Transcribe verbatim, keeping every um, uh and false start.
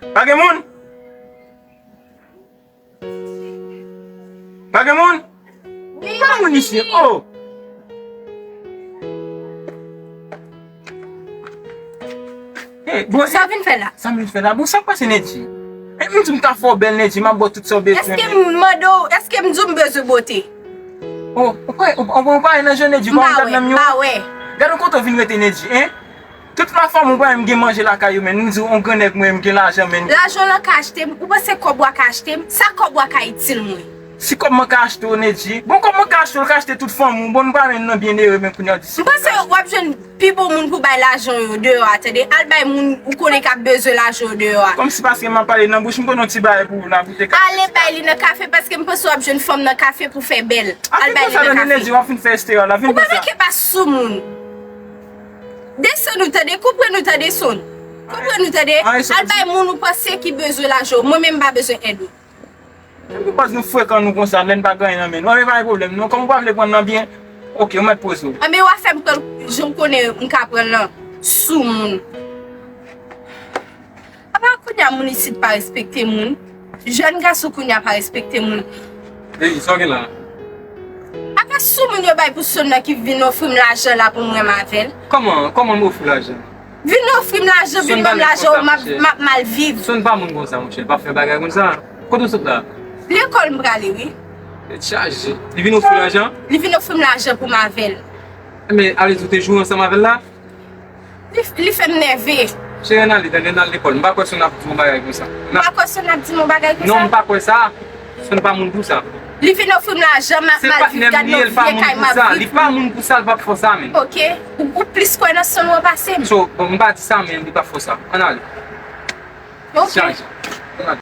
Pa gen moun? Pa gen moun? Wi, pa moun isi. Oh! Hey, bon, sa vin fè la? Sa m vin fè la? Bon, sa k pase, Nedji? E m di m ta fè w bèl, Nedji, m ap ba w tout sa w bezwen. Èske m mande w, èske m di w m bezwen bote? Oh, ou pa, ou, ou, ou pa nan je Nedji, ou pa gad nan miwa? M pa wè. Gad yon kote w vin rete, Nedji, hein? Tout lafanmi w pa menm gen manje lakay yo, men. M di w, on grannèg mwen, m gen lajan, men. Lajan w lan ka achte m? Ou panse kòb w a ka achte m? Sa kòb w a ka itil mwen? Si kòb mwen ka achte w, Nedji. Bon, kòb mwen ka achte w, l ka achte tout fanmi w. Bon, nou pa menm nan byenere, men kounye a w di si. M panse w ap jwenn pi bon moun pou bay lajan yo deyò a, tande. Al bay moun ou konnen k ap bezwen lajan yo deyò a. Kòmsi paske m ap pale nan bouch, m konnen yon ti bagay pou ou la, pou te ka. Ale bay li nan kafe, paske m panse w ap jwenn fanm nan kafe pou fè bèl. Al bay li nan kafe. Nedji, w ap fin fè estera la, vin konsa. Ou pa manke pa sou moun. Desann ou tande, konprann ou tande, sonn. Konprann ou tande. Al bay moun ou panse ki bezwen lajan w. Mwen menm m pa bezwen èd ou. Epi baz nou frekan nou konsa, lè n pa gen anyen nan men nou. Anben, pa gen pwoblèm non, kòm ou pa vle pran nan byen, oke, ou mèt poze w. Anben, w a fè m pran jan m konnen m ka pran lan sou moun. Apa kounye a moun isit pa respekte moun? Jèn gason kounye a pa respekte moun. Ey, sa w gen la? Apa sou moun yo bay pou sonn nan ki vin ofri m lajan la pou m renmen avè l? Kòman, kòman m ofri w lajan? Vin ofri m lajan, vin ban m lajan, m ap, m ap mal viv. Sonn pa moun konsa, monchè, l pa fè bagay konsa. Kote w sot la? Lekòl m prale, wi. Tèt chaje. Li vin ofri w lajan? Li vin ofri m lajan pou m avè l. Men, ale di w te joure ansanm avè l la? Li, li fè m nève. Cheri, ann ale, tande, ann al lekòl. M pa kwè Sonn ap di w yon bagay konsa. Ou pa kwè Sonn ap di m yon bagay konsa? Non, m pa kwè sa. Sonn pa moun pou sa. Li vin ofri m lajan, m ap mal viv, gad nan vye kay m ap viv. Li pa moun pou sa, li pa moun pou sa, li p ap fè w sa, men. Oke. Ou, ou plis kwè nan Sonn ou pase m. So, bon, m pa di sa, men li p ap fè w sa. Ann ale. Oke. Chaje. Ann ale.